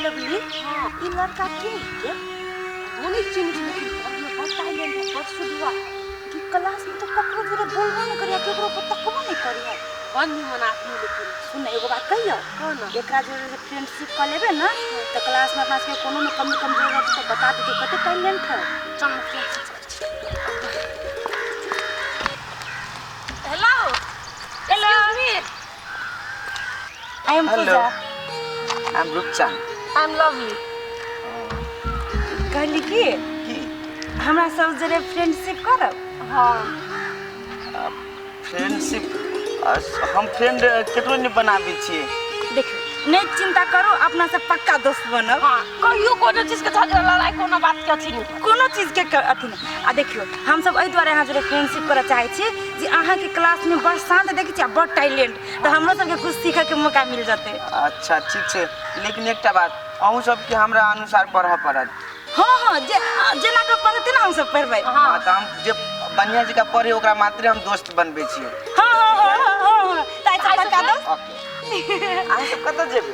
Lovely, ई लड़का के है? वो नहीं चिन्ह लेकिन पढ़ने बड़ टैलेंट है, बड़ सुधुआ। कि क्लास में तो ककरो जोरे बोलबो नहीं करिया, केकरो पर तकबो नहीं करिया। बड़ निमन आदमी लेकिन। सुन एगो बात कहियो, कह ना। एकरा जोरे जे फ्रेंडशिप कर लेबे ना तो क्लास में अपना सबके कोनो में कमी कमजोर रहतै तो बता देतै कते टैलेंट है। चल ना फ्रेंडशिप करै छी। Hello. Hello. I am Hello. Pooja. I am Roopchand. I am Lovely. कहली कि की हमरा सब जोरे फ्रेंडशिप करब? हाँ। फ्रेंडशिप हम फ्रेंड केकरो नहीं बनाबै छियै। देखियौ नहीं चिंता करू, अपना सब पक्का दोस्त बनब। हाँ, कहियो कोनो चीज के झगड़ा लड़ाई कोनो बात के अथी नहीं। कोनो चीज के अथी नहीं। आ देखियौ हम सब एहि दुआरे अहाँ जोरे फ्रेंडशिप करऽ चाहै छी जे अहाँके क्लास में बड़ शांत देखै छी आ बड़ टैलेंट, तऽ हमरो सबके कुछ सीखऽ के मौका मिल जेतै। अच्छा ठीक छै, लेकिन एकटा बात, अहूँ सबके हमरा अनुसार पढ़ऽ पड़त। हाँ हाँ, जे जेना के पढ़तै ने हम सब पढ़बै। हाँ तऽ हम जे बढ़िआँ जकाँ पढ़े ओकरा मात्रे हम दोस्त बनबै छियै। हाँ हाँ हाँ हाँ हाँ हाँ, तऽ आइ सब पक्का दोस्त। ओके, अहाँ सब कतऽ जेबै?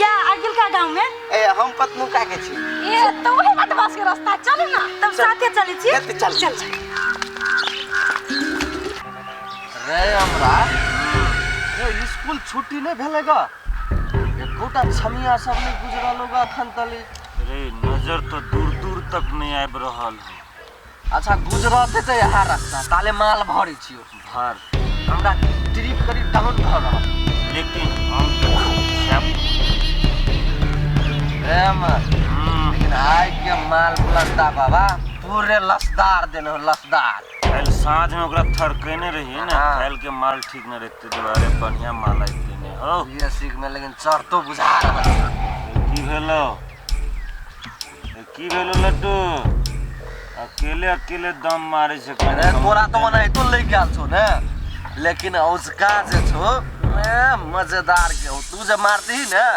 या अगिलका गाँव में। ए हम पतनुका के छी। ए तो वही बदमाश के रास्ता, चलू ना। तब साथे चलै छी। चल, चल। चल चल। रे हमरा रे स्कूल छुट्टी नहीं भेलै गा, एकोटा छमिया सब नहीं गुजरल होगा अखन तली। रे नजर तो दूर दूर तक नहीं आबि रहल है। अच्छा गुजरते तो यहाँ रास्ता ताले माल भरे छियो। भर हमरा ट्रिप करी डाउन भऽ रहल। लेकिन हम तो रे अमर, लेकिन आइ के माल बुलंदा बाबा पूरे लसदार देने हो, लसदार। काल्हि साँझ में ओकरा थरकेने रहिए ना, हाँ। काल्हि के माल ठीक न रहते दुआरे बढ़िया माल आबि देने हो। ये सीख में लेकिन चढ़तो बुझा रहल छै। की भेलो? की भेलो लड्डू? अकेले अकेले दम मारे छै। अरे तोरा तो ओनाहितो लग गेल छौ ने, लेकिन औजका जे छौ ने मजेदार के हो। तू जे मारती ने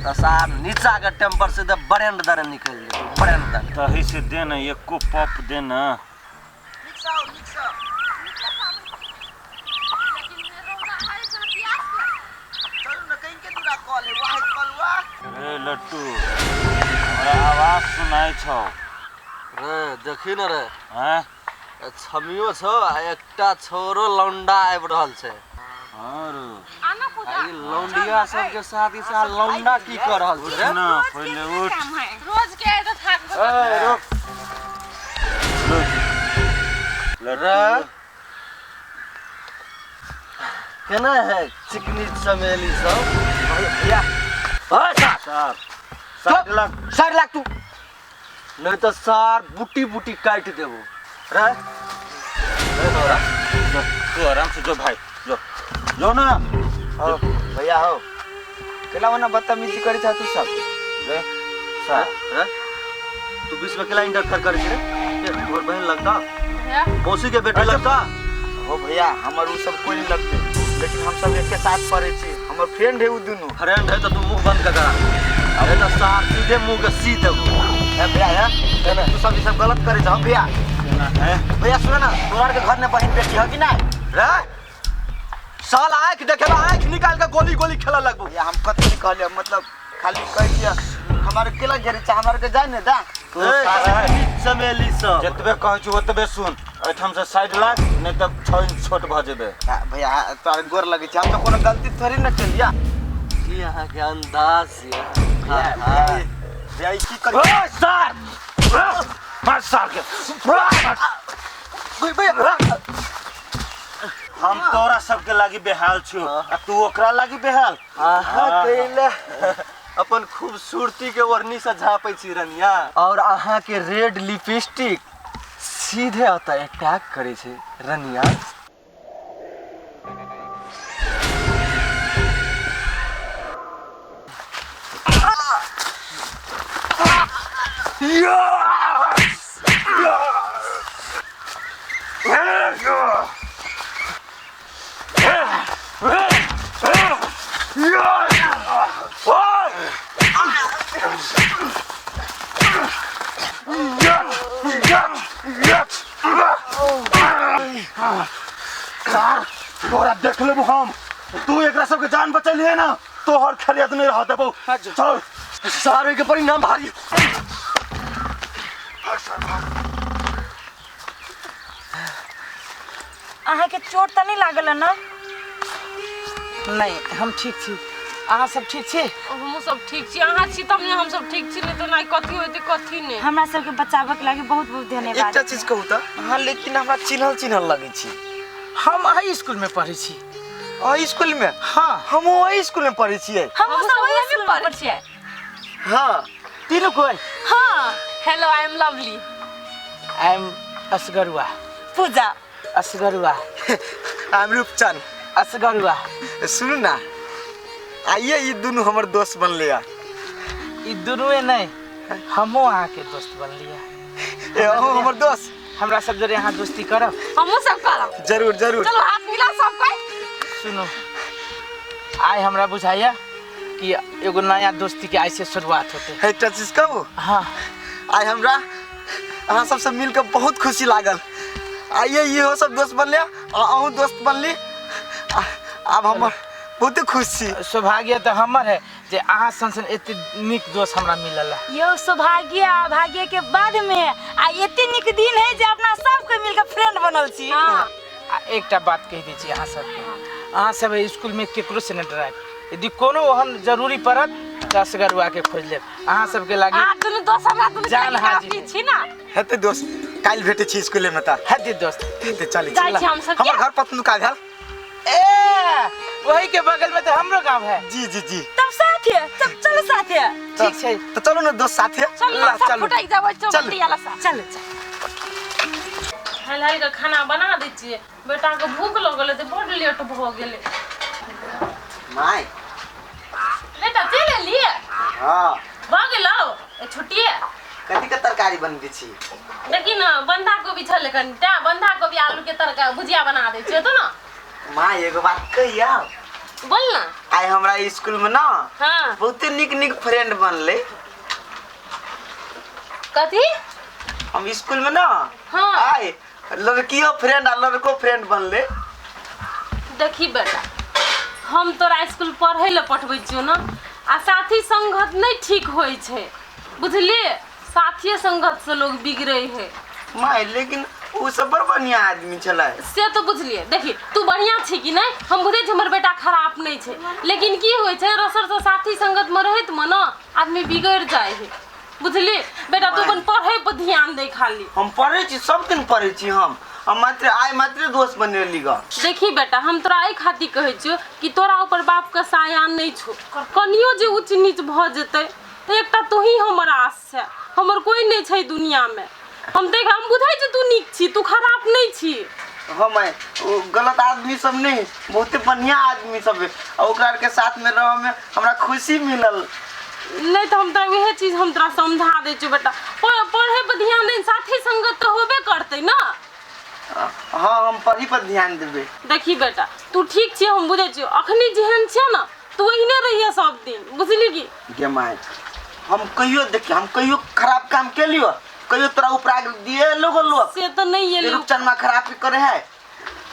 तो सार नीचा के टेम्पर से बरेंड दरे निकल जेतौ, बरेंड दरे। तही से दे ना एको पप दे ना। रे लट्टू हमरा आवाज सुनाइ छौ। रे देखी न रे, हैं? छमियो छौ आ एकटा छोरो लौंडा आबि रहल छै। हाँ रो। आना पूजा। ई लौंडिया सबके साथ ई साल लौंडा की कर रहल छै रे? ना पहिले उठ। रोज के आए तो थाक ए रुक रुक रे केना है चिकनी चमेली सब? भैया ओए सार, सार 60 लाख, 60 लाख तू नहीं तो सार बूटी बूटी काट देबो रे। रे तोरा जो तू आराम से जो भाई, जो जो ना। हो भैया हो, केला ओना बदतमीजी करै छ तू सब? रे सार रे तू बीच में केला इंटरफेयर करै छी रे? ए, तोहर बहन लगता, मौसी के बेटी लगता। हो भैया हमर उ सब कोई नहीं लगते, लेकिन हम सब एक के साथ पढ़े छी, हमर फ्रेंड है उ दुनू। फ्रेंड है तो तू मुंह बंद कर करा, अरे तो सार सीधे मुंह के सी देबो। ए भैया है, तू सब ई सब गलत करे छ भैया। है भैया सुन ना, तोरा के घर में बहन बेटी है कि ना? रे साल आंख देखेबा, आंख निकाल के गोली गोली खेला लगबो। भैया हम कथी नहीं कहलिए, मतलब खाली कह दिया हमारे केला घेरे छ, हमारे के जाय ने दा। तू सार चमेली सब जतबे कहै छी ओतबे सुन, एहिठाम से साइड लाग नहीं तऽ 6 इंच छोट भऽ जेबे। भैया तोरा गोर लगै छै, हम तऽ कोनो गलती थोड़ी न केलिया। की अहाँ के अंदाज ये? भैया ई की करी? ओए सार मार सार के। हम तोरा सबके लागी बेहाल छियो आ तू ओकरा लागी बेहाल। अहाँ कैला अपन खूबसूरती के ओढ़नी से झापै छी रनिया, और अहाँ के रेड लिपस्टिक सीधे ओतऽ अटैक करै छै रनिया। तोरा देख लेबो हम, तू एकरा सबके जान बचैलिहे ना तोहर खैरियत नहीं रह देबो। चल। सारे के परिणाम भारी। अहाँके चोट तऽ नहि लागल ना? नहीं, हम ठीक छी। अहाँ सब ठीक छी? हमहूँ सब ठीक छी। अहाँ छी तब ने हम सब ठीक छी, नहीं तो नहीं कथी होते कथी नहीं। हमरा सबके बचाबक लागी बहुत बहुत धन्यवाद। एकटा चीज कहू तऽ अहाँ, लेकिन हमरा चिन्हल चिन्हल लगै छी। हम अही स्कूल में पढ़ै छी। अही स्कूल में? हाँ, हमहूँ अही स्कूल में पढ़ै छियै। हमहूँ सब ओही स्कूल में पढ़ै छियै। हाँ तीनू कोई? हाँ। Hello, I am Lovely. I am Asgarua. Puja. Asgarua. I am Roopchand. Asgarua. सुनू ना, आइए ई दुनू हमर दोस्त बनले। ई दुनू नहीं, हमहूँ अहाँके दोस्त बनलियै। ए अहूँ हमर दोस्त? हमरा सब जरे अहाँ दोस्ती करब? हमहूँ सब करब। जरूर जरूर। चलो हाथ मिला सब कोई। सुनू, आइ हमरा बुझाइया कि एगो नया दोस्ती के आइ से शुरुआत होते। एकटा चीज कहू? हाँ। आइ हमरा अहाँ सबसँ मिलके बहुत खुशी लागल। आइए इहो सब दोस्त बनले आ अहूँ दोस्त बनली। आब हमर बहुत खुश छी। सौभाग्य तऽ हमर है जे अहाँ सन सन एते नीक दोस्त हमरा मिलल है। यो सौभाग्य आ भाग्य के बाद में आ एते नीक दिन है जे अपना सबके मिलके फ्रेंड बनल छी। हाँ। आ एकटा बात कहि दै छी अहाँ सबके, अहाँ सब स्कूल में केकरो से नहि डरायब। यदि कोनो ओहन जरूरी पड़त तऽ असगरुआ के खोजि लेब। अहाँ सबके लागी अहाँ दुनू दोस्त हमरा दुनू जान हाजिर काफी छी ना। हेतै दोस्त, काल्हि भेटै छी स्कूले में तऽ। हेतै दोस्त। हेतै, चलै जाइ छी हम सब। हमर घर पतनुका भेल। ए वही के बगल में तो हमरो गांव है। जी जी जी। तब साथे, तब चलो साथे। ठीक छै तऽ चलू ने दोस्त साथे। चल ना, सब फुटाइ जाबै चौबट्टी वाला सा। चल हल हल के खाना बना दै छियै, बेटा के भूख लगल हेतै, बड लेट भऽ गेलै। My बेटा चलि एलियै? हाँ। भऽ गेलौ छुट्टिए? कथी के तरकारी बनबै छी? देखी न, बन्धा कोबी छलै कनिटा, बन्धा कोबी आलू के तरकारी भुजिया बना दै छियै तो ना। माँ एगो बात कहिया? बोल ना। आइ हमरा स्कूल में ना हाँ बहुते नीक नीक फ्रेंड बनले। कथी? हम स्कूल में ना हाँ आइ लड़कियों फ्रेंड आ लड़को फ्रेंड बनले। देखी बेटा, हम तोरा स्कूल पढ़ै लए पठबै छियौ ना, आ साथी संगत नहीं ठीक होइ छै, बुझलियै? साथिये संगत से लोग बिगड़ै है। माँ लेकिन ओ सब बड़ बढ़िया आदमी छलै। से तो बुझलियै। देखी तू बढ़िया छी कि नहीं, हम बुझै छी हमर बेटा खराब नहीं छै, लेकिन की होइ छै रसर से साथी संगत में रहैत में ना आदमी बिगड़ जाइ है, बुझलियै? बेटा तू अपन पढ़ै पर ध्यान दे खाली। हम पढ़ै छी, सब दिन पढ़ै छी हम मात्र आइ मात्र दोस्त बनेली ग। देखी बेटा, हम तोरा एहि खातिर कहै छियौ कि तोरा ऊपर बाप के साया नहीं छौ, कनियो जे ऊँच नीच भऽ जेतै तऽ एकटा तोही हमर आस छै, हमर कोई नहीं छै दुनिया में। हम देख, हम बुझै छी तू नीक छी, तू खराब नहीं छी। हाँ माय, ओ गलत आदमी सब नहीं, बहुते बढ़िया आदमी सब है, आ ओकरा के साथ में रह में हमरा खुशी मिलल। नहीं तो हम तोरा वएह चीज हम तोरा समझा दै छियौ बेटा, पढ़ै पर ध्यान दे, साथी संगत तऽ होबे करतै ना। हाँ हम पढ़ी पर ध्यान देबै। देखी बेटा, तू ठीक छियै, हम बुझै छियौ, अखनी जेहन छियै ना तू ओहिने रहिए सब दिन, बुझली की? गे माय, हम कहियो देखी, हम कहियो खराब काम केलियो? कहियो तोरा ऊपर दिए लोग लोग से तो नहीं एलियो। रूपचंद खराब करे है,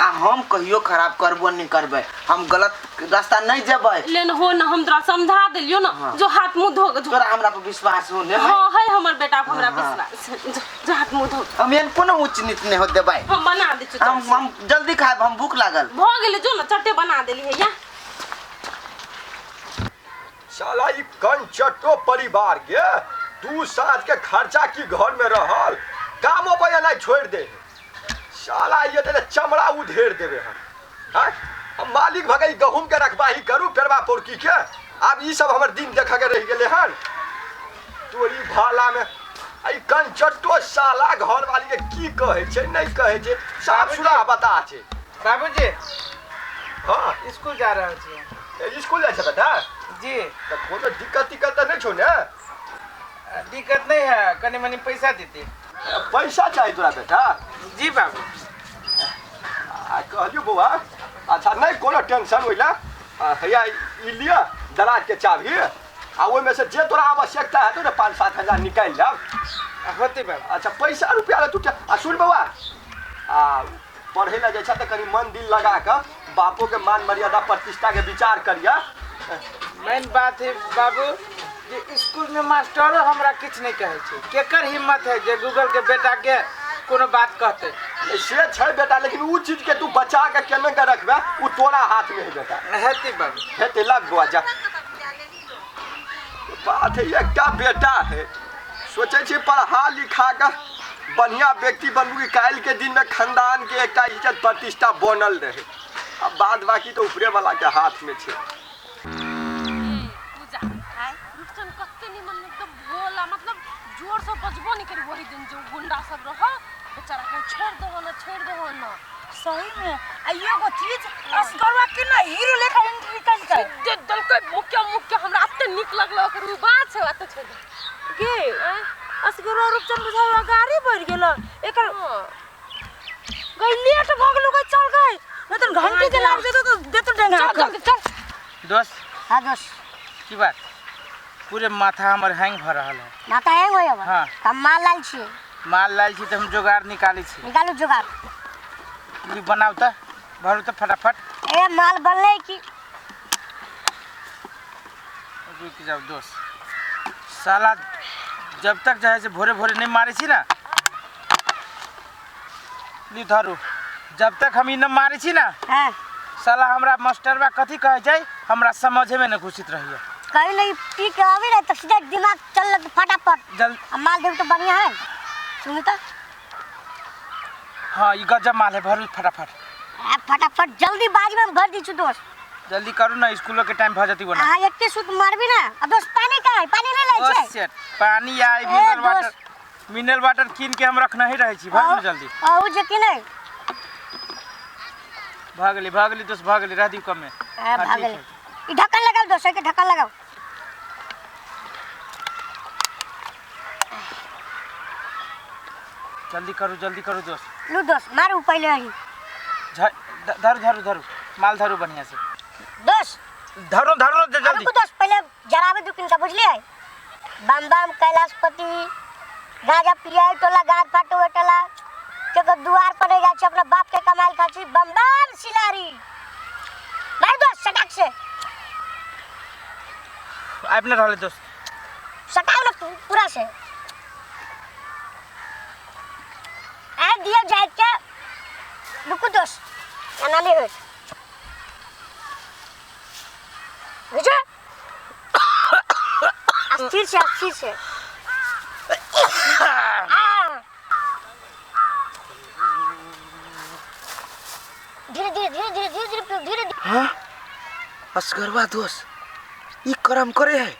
आ हम कहियो खराब करबो नहीं करबै, हम गलत रास्ता नहीं जेबै। लेन हो ना, हम तोरा समझा देलियो ना। हाँ। जो हाथ मुंह धो, तोरा हमरा पर विश्वास हो ने? हाँ है हमर बेटा पर हमरा हाँ। विश्वास। जो हाथ मुंह धो। हम एहन कोनो ऊँच नीच नहीं हो देबै। हम बना दै छियौ। हम जल्दी खायब, हम भूख लागल। भऽ गेलै, जो ना चट्टे बना देली है या। साला ई कंचटो परिवार के दू साँझ के खर्चा की घर में रहल, कामो पर नहीं छोड़ दे। साला ये तेरे चमड़ा उधेड़ देवे हम। हाँ? हम मालिक भगई गहूम के रखबाही करू पेरवा पोरकी के, आब ई सब हमर दिन देख के रह गेले हन। तोरी भाला में आई कंचटो साला घर वाली के की कहै छै नहीं कहै छै, साफ सुरा बता छै। बाबूजी। हाँ स्कूल जा रहल छी। स्कूल जाइ छै बेटा? जी। तऽ कोनो दिक्कत तिक्कत तऽ नहि छौ ने? दिक्कत नहीं है, कनी मनी पैसा देते। पैसा चाही तोरा बेटा? जी बाबू। आ कहलियौ बौआ, अच्छा नहीं कोनो टेंशन ओइला, हैया ई लिअ दराज के चाभी, आ ओहिमे से जे तोरा आवश्यकता हेतौ ने 5-7 हजार निकालि लेब। होतै बाबू। अच्छा पैसा रुपया लए तू आ सुन बौआ, आ पढ़ै लए जाइ छह तऽ कनि मन दिल लगा कऽ बापो के मान मर्यादा प्रतिष्ठा के विचार करिया। मेन बात है बाबू जे स्कूल में मास्टरो हमरा किछु नहीं कहै छै। केकर हिम्मत है जे गूगल के बेटा के कोनो बात कहते? से छै बेटा, लेकिन उ चीज के तू बचा के केना के रखबे उ तोरा हाथ में है बेटा। हेतै बाबू, हेतै। लग बुआ जा बात है, एकटा बेटा है, सोचै छी पढ़ा लिखा के बढ़िया व्यक्ति बनबू कि काल्हि के दिन में खानदान के एकटा इज्जत प्रतिष्ठा बनल रहे। अब बाद बाकी तो ऊपरे वाला के हाथ में छै। पूजा रूपचन कते निमन एकदम भोला, मतलब जोर से बजबो नहीं करी। वही दिन जो गुंडा सब रहो बेचारा के छोड़ दो ना, छोड़ दो ना। सही में आ एगो चीज असगरवा के ना हीरो लेखा एंट्री कलकै दे दलकै मुख्य मुख्य, हमरा एते नीक लगलो ओकर उ बात छै, एते छोड़ दे गे। असगरवा रूपचन बुझावा गाड़ी बढ़ गेल एकर गई लेट भ गेलो गई, चल गई नहीं तो घंटी के लाग जेतो तो देतो डेंगा। चल जल्दी चल। दोस्त। हाँ दोस्त। की बात? पूरे माथा हमर हैंग भ रहल है। माथा हैंग होय अब? हाँ। हम माल लाल छी। माल लाल छी त हम जोगाड़ निकालै छी। निकालू जोगाड़। ई बनाउ त, भरू त फटाफट। ए माल बनलै की? रुक जाओ दोस्त, साला जब तक जो है से भोरे भोरे नहीं मारे छी ना, ली धरू, जब तक हम ई न मारे छी ना, हाँ साला हमरा मास्टरबा कथी कहै छै हमरा समझे में न घुसित रहिए। कहीं नहीं पी के आवे ना तो सीधा दिमाग चल लग फटाफट। जल अब माल देव तो बढ़िया है, सुनी तो। हाँ ई गजब माल है, भरू फटाफट। आ फटाफट जल्दी बाजी में भर दी छु दोस्त। जल्दी करू ना, स्कूल के टाइम भ जती बना। हां एक सुत मारबी ना। अब दोस्त पानी का है? पानी नहीं लै ओ छै। शिट, पानी आइ ए, मिनरल दोस्त। वाटर, मिनरल वाटर कीन के हम रखना ही रहै छी। भरू जल्दी। औ जे कि नहीं? भऽ गेली, भऽ गेली दोस्त, भऽ गेली, रह दियौ कमे। ए, हाँ, भाग ठीक गेली। है। ई ढक्कन लगाओ दोस्त, एके ढक्कन लगाओ। जल्दी करू, जल्दी करू दोस्त। लू दोस्त मारू पहले ही। धरू धरू धरू माल धरू बढ़िया से। दोस्त धरू धरू जल्दी। रुकू दोस्त, पहले जराबे दू किनका, बुझलिए? बम बम कैलाशपति गाजा पिया टोला गाज फाटो टोला केकर दुआर पर नहीं जाइ छै, अपना बाप के कमाइल खाइ छी। बम बम सिलारी मार दोस्त सटाक से। आबि नहि रहलै दोस्त। सटाओ ना पूरा से। आ दिया जाय के। रुकू दोस्त, एना नहीं होत। बुझे? अस्थिर से, अस्थिर से। आ। धीरे धीरे धीरे धीरे धीरे धीरे धीरे धीरे। हाँ असगरवा दोस्त ई करम करे है।